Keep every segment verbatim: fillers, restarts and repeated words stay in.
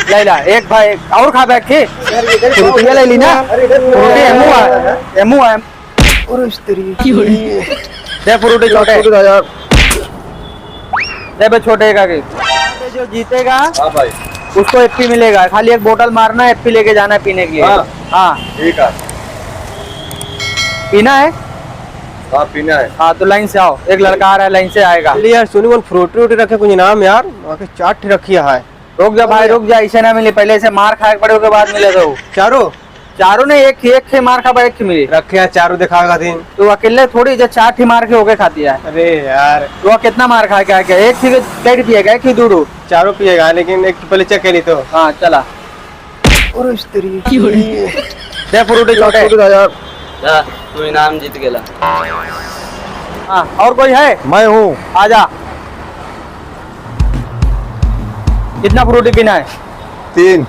ले ला, एक भाई, एक और खा बैग की। फ्रूटिया ले ली ना। फ्रूटी एमू है, एमू है। अरे, इस तेरी। दे फ्रूटी छोटे। छोटे का यार। दे बे छोटे का के। जो जीतेगा, हाँ भाई। उसको एप्पी मिलेगा। खाली एक बोतल मारना है, एप्पी लेके जाना है पीने के लिए। हाँ। हाँ। ठीक है। पीना है? हाँ, पीना है। हाँ, तो लाइन से आओ, एक लड़का आ रहा है, लाइन से आएगा। चलिए यार, सुनी, कौन फ्रूटी वूटी रखे, कुछ इनाम यार, वहाँ के चाट रखी है। रुक जा भाई, रुक जा, ऐसे ना मिले, पहले ऐसे मार खाए के पड़े, ओके बाद मिले तो। चारों? चारों ने एक, एक खे मार खा, एक खे मिली। रखे यार, चारों दिखाएगा दिन। तो अकेले थोड़ी, जो चार ठी मार के ओके खाती है। अरे यार। तो वह कितना मार खा के आके, एक ठी के कई पिएगा, एक ठी दू ठो? चारों पिएगा, लेकिन एक पहले चेक कर ली तो। हाँ, चला। और इस तरीके। दे फ्रूटी छोटे। फ्रूटी खा यार। जा, तू इनाम जीत गेला। हाँ, और कोई है? मैं हूँ। आजा। कितना फ्रूटी पीना है? तीन।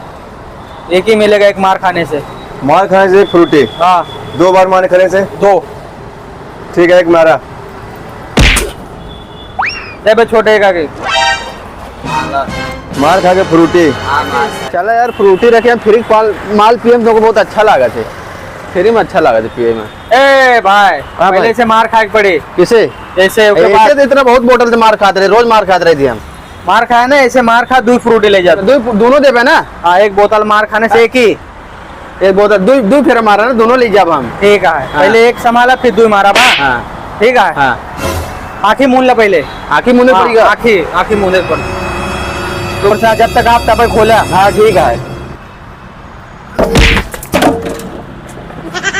एक ही मिलेगा एक मार खाने से। मार खाने से एक फ्रूटी? हाँ। दो बार मार खाने से? दो। ठीक है, एक मारा। दे बे छोटे का के। मार खा के फ्रूटी। हाँ, मार। चला यार, फ्रूटी रखे, हम फ्री माल, माल पिए, हम तुमको बहुत अच्छा लागत है, फ्री में अच्छा लागत है पिए में। ए भाई, हाँ पहले भाई। से मार खाए के पड़े। किसे? जैसे ओके ऐसे बाद तो इतना बहुत बोतल से मार खाते रहे, रोज मार खाते रहे जी हम। मार खाए ना, ऐसे मार खा, दो फ्रूटी ले जाते। दो, दोनों देबे ना? हाँ, एक बोतल मार खाने से एक ही। एक बोतल, दो, दो फेरा मारा ना, दोनों ले जाब हम। ठीक है, हाँ। पहले एक संभाला, फिर दो मारा बा। हाँ। ठीक है। हाँ। आँखी मूंद ला पहले। आँखी मूंदे हाँ, पड़ेगा? आँखी, आँखी मूंदे पड़। तो से जब तक आप तब खोला। हाँ, ठीक है।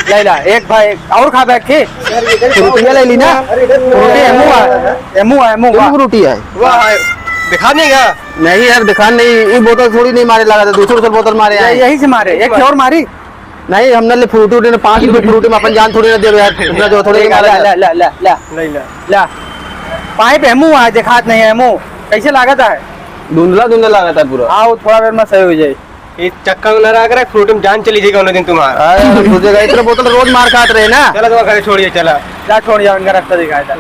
ले ला, एक भाई, एक और खा बैग की। फ्रूटिया ले ली ना। फ्रूटी एमू है, एमू है, एमू दोनों बा। फ्रूटी है। वाह, दिखा नहीं गया? नहीं यार, दिखा नहीं, ये बोतल थोड़ी नहीं मारे लगा था, दूसरी बोतल, बोतल मारे ये आए। यही से मारे, एक और मारी। नहीं, हमने ले फ्रूटी उटी ने पाँच रुपये फ्रूटी में अपन जान थोड़ी ना देवे यार, इतना जो थोड़ी ठीक है, मारा ला, जाए। ला, ला, ला, ला। नहीं ला। ला। पाइप एमू है, दिखात नहीं है एमू। कैसे लागत है? धुंधला धुंधला लागत है पूरा। आओ, थोड़ा देर में सही हो जाए। ये चक्का में ना रहा करे, फ्रूटी में जान चली जाएगी उन्हें दिन तुम्हारा। अरे, सोचेगा, इतना बोतल रोज मार खात रहे ना। चला, तो घरे छोड़िए, चला। जा, छोड़ जाओ, इनका रास्ता दिखाए जा।